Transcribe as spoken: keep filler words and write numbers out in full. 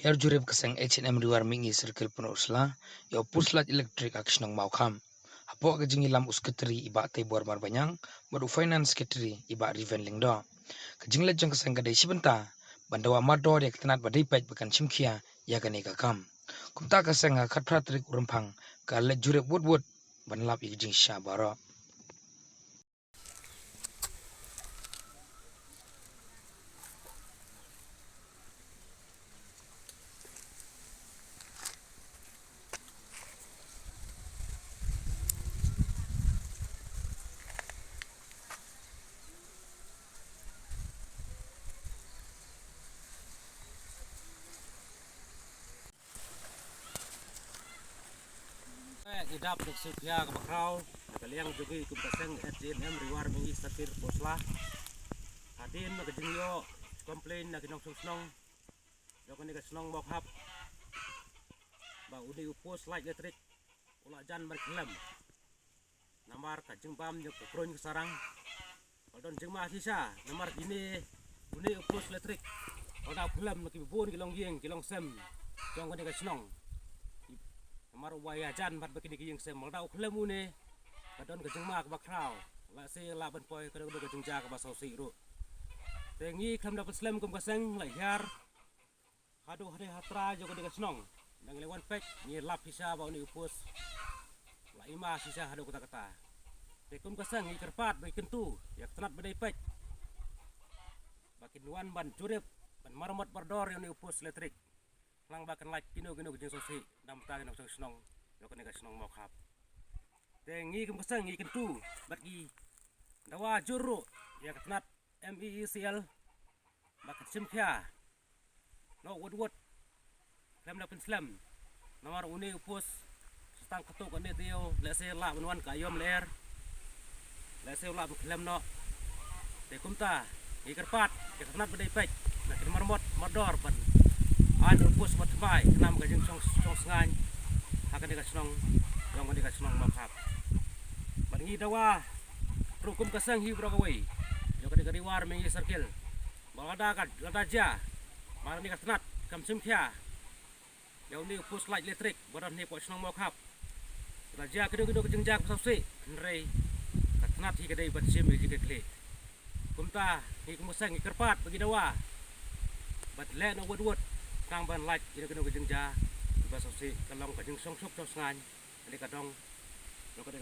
Ïar jurip ka seng H and M Riwar Mihngi Circle Pynroi Sla ïa u post light electric ha ka shnong Mawkhap. Hapoh ka jingïalam u Secretary i Bah Teibor Marbaniang bad u Finance Secretary i Bah Riven Lyngdoh. Ka jingleit jong ka seng ka dei shi bynta ban dawa mardor ïa ka tnat ba dei peit ba kan shim khia ïa kane ka kam. Kumta ka seng ha ka khatphra tarik u Rymphang ka leit jurip wut wut ban lap ïa ka jingshisha baroh. Eh, i dap duk suk ïa kaba khraw na ka liang jong ngi kum ka seng H and M Riwar Mihngi Circle Pynroi Sla. Hadien na ka jingïoh complain na ki nongshong shnong jong kane ka shnong Mawkhap ba une u post light electric u la jan markylliang. Namar ka jingbam jong ka kruiñ ka sarang. Ka don jingma shisha namar kine, une u post electric u la da u kylliang na ki bun ki longïing ki longsem jong kane ka shnong. Namar u ba ïajan bad ba kine ki ïing sem, u la da u kylliang une. Ka don ka jingma kaba khraw. Lehse lah ban poi ka don ka jingjia kaba sawsieh ruh. Te ngi khlem da pynslem kum ka seng la hiar haduh hadien ha trai jong kane ka shnong. Nang leh wan peit ngi lap shisha ba une u post la ima shisha haduh katta katta. Te kum ka seng ngi kyrpad ba ngi kyntu ïa ka tnat ba dei peit ba kin wan ban jurip ban maramot mardor ïa une u post electric. Khnang ba kan lait kino kino ka jingsngewsih na ka bynta ki nongshong shnong jong kane ka shnong Mawkhap. Te ngi kum ka seng ngi kyntu bad ngi dawa jur ruh ïa ka tnat M E E C L ba kan shim khia noh wut wut khlem da pynslem. Namar une u post sa tang katto katne taïew, lehse lah ban wan ka aïom lyer, lehse u lah ban kylliang noh. Te kumta ngi kyrpad ïa ka tnat ba dei peit na kin maramot mardor ban ai u post ba thymmai ka nam ka jingshong shong sngain ha kane ka shnong, jong kane ka shnong Mawkhap. Bad ngi dawa ruh kum ka seng hi baroh kawei jong kane ka Riwar Mihngi Circle ba lada ka, lada jia ba kane ka tnat kam shim khia ïa une u post light electric ba don hangne hapoh shnong Mawkhap. Lada jia kino kino ka jingjia kaba sawsieh, hynrei ka tnat hi ka dei ban shim ïa ka jingkitkhlieh. Kumta ngi kum ka seng ngi kyrpad ba ngi dawa ban leh noh wut wut khnang ban lait kino kino ka jingjia kaba sawsieh, ka long ka jingshong suk shong sngain. Kane ka dong jong kane